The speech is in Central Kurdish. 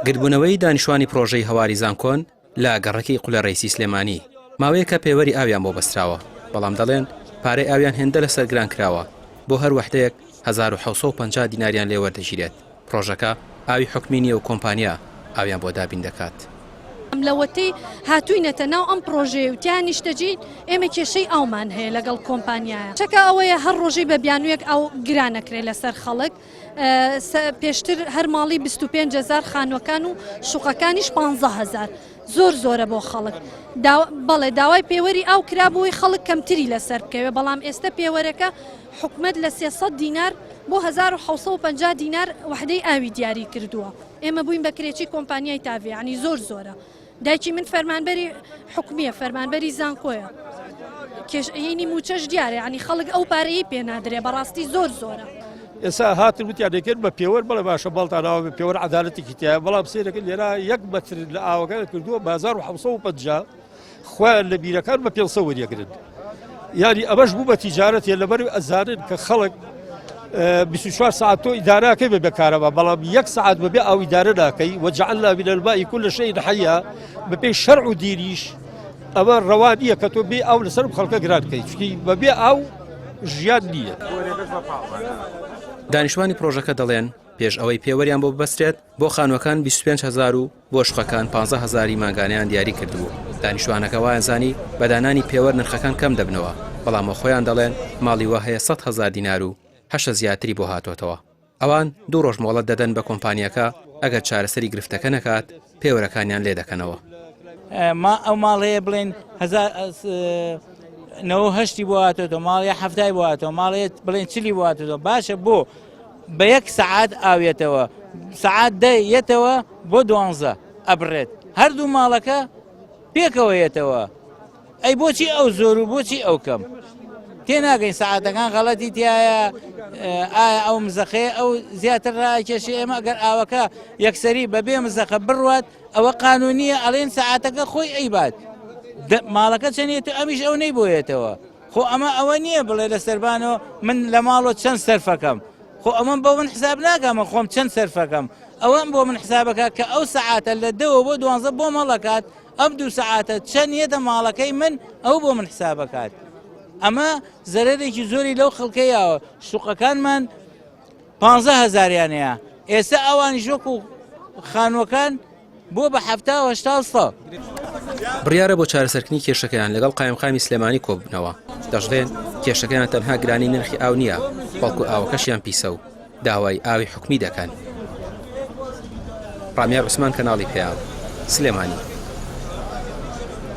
گردبوونەوەی دانیشتوانی پرۆژەی هەواری زانکۆن لە گەڕەکی قولەڕەیسی سلێمانی ماوەیەکە پێوەری ئاویان بۆ بەستراوە، بەڵام دەڵێن پارەی ئاویان هێندە لەسەر گران کراوە بۆ هەر وەحدەیەک 1750 دیناریان لێ وەردەگیرێت، پرۆژەکە ئاوی حکومی نییە و کۆمپانیا ئاویان بۆ دابین دەکات. لەوەتەی هاتووینەتە ناو ئەم پڕۆژەیە و تیا نیشتەجێین ئێمە کێشەی ئاومان هەیە لەگەڵ کۆمپانیایە چەکە ئەوەیە هەر ڕۆژەی بە بیانوویەک ئاو گران ئەکرێ لەسەر خەڵک پێشتر هەر ماڵی 25 هزار خانووەکان و شوقەکانیش 15 هزار زۆر زۆرە بۆ خەڵک بەڵێ داوای پێوەری ئاو کرا بۆی خەڵک کەمتری لەسەر بکەوێ بەڵام ئێستا پێوەرەکە حکومت لە 300 دینار بۆ 1950 دینار وحدەی ئاوی دیاری کردووە ئێمە بووین بە کرێچی کۆمپانیای تاڤێ ینی زۆر زۆرە دایکی من فەرمانبەری حکومیە فەرمانبەری زانکۆیە کێشەینی موچەش دیارە ینی خەڵک ئەو پارەی پێ نادرێ بەڕاستی زۆر زۆرە. ئێستا هاتن وتیان دەکرد بە پێوەر بەڵێ باشە بەڵتان ئاوە بە پێوەر عەدالەتێکی تایە بەڵام سێرەکە لێرە یەک مەتر لە ئاوەکە کردووە بە 1750 خۆیان لە بیرەکان بە 500 وەریەگرن یاری ئەمەش بوو بە تیجارەتێ لەبەر ئەزانن کە خەڵک 24 ساعت تۆ ئیدارەکەی بە بێکارەوە بەڵام یەک ساعت بەبێ ئەو ئیدارە ناکەی وەجعلنا من الماء كل شيء حي بەپێی شەرع و دینیش ئەمە ڕەوا نییە کە تۆ بێ ئاو لەسەر خەڵکە گران بکەیت چونکی بەبێ ئاو ژیان نییە. دانیشتوانی پرۆژەکە دەڵێن، پێش ئەوەی پێوەریان بۆ ببەسترێت، بۆ خانووەکان 25 هەزار و بۆ شوقەکان 15 هەزاری مانگانەیان دیاری کردبوو، دانیشتوانەکە وایانزانی بە دانانی پێوەر نرخەکان کەم دەبنەوە، بەڵام وەخۆیان دەڵێن ماڵی وا هەیە 100 هەزار دینار و هەشە زیاتری بۆ هاتۆتەوە. ئەوان دوو ڕۆژ مۆڵەت دەدەن بە کۆمپانیاکە ئەگەر چارەسەری گرفتەکە نەکات پێوەرەکانیان لێ دەکەنەوە. ما ئەو ماڵەیە بڵێن نەوە هەشتی بۆ هاتۆتەوە ماڵی هەفتای بۆ هاتەوە ماڵێ بڵێن چلی بۆ هاتۆتەوە باشە بۆ بە یەک سەعات ئاوێتەوە سەعات دە یەتەوە بۆ دوانزە ئەبڕێت هەردوو ماڵەکە پێکەوە یەتەوە ئەی بۆچی ئەو زۆر و بۆچی ئەو کەم؟ تێناگەین سەعاتەکان غەڵەتی تایە ئایا ئەو مزەخەیە ئەو زیاتر ڕاکێشی ئێمە ئەگەر ئاوەکە یەکسەری بەبێ مزەخە بڕوات ئەوە قانونیە ئەڵێن سەعاتەکە خۆی ئەیبات ماڵەکە چەندێت و ئەمیش ئەو نەی بۆیەتەوە خۆ ئەمە ئەوە نییە بڵێ لە سەربانەوە من لە ماڵەوە چەند سەرفەکەم خۆ ئەمە بۆ من حساب ناکەم من خۆم چەند سەرفەکەم ئەوەم بۆ من حسابەکە کە ئەو سەعاتە لە دەوە بۆ دوانزە بۆ مەڵەکات ئەم دوو سەعاتە چەند یەتە ماڵەکەی من ئەو بۆ من حسابەکات ئەمە زەرەرێکی زۆری لەو خەڵکە یاوە شوقەکانمان پ هزاریانەیە ئێستا ئەوانیش وەکو خانووەکان بۆ بە هەفتا سە. بڕیارە بۆ چارەسەرکردنی کێشەکەیان لەگەڵ قایمقامی سلێمانی کۆببنەوە، دەشڵێن، کێشەکەیان تەنها گرانی نرخی ئاو نییە، بەڵکو ئاوەکەشیان پیسە و داوای ئاوی حکومی دەکەن. ڕامیار عوسمان کەناڵی پەیام، سلێمانی.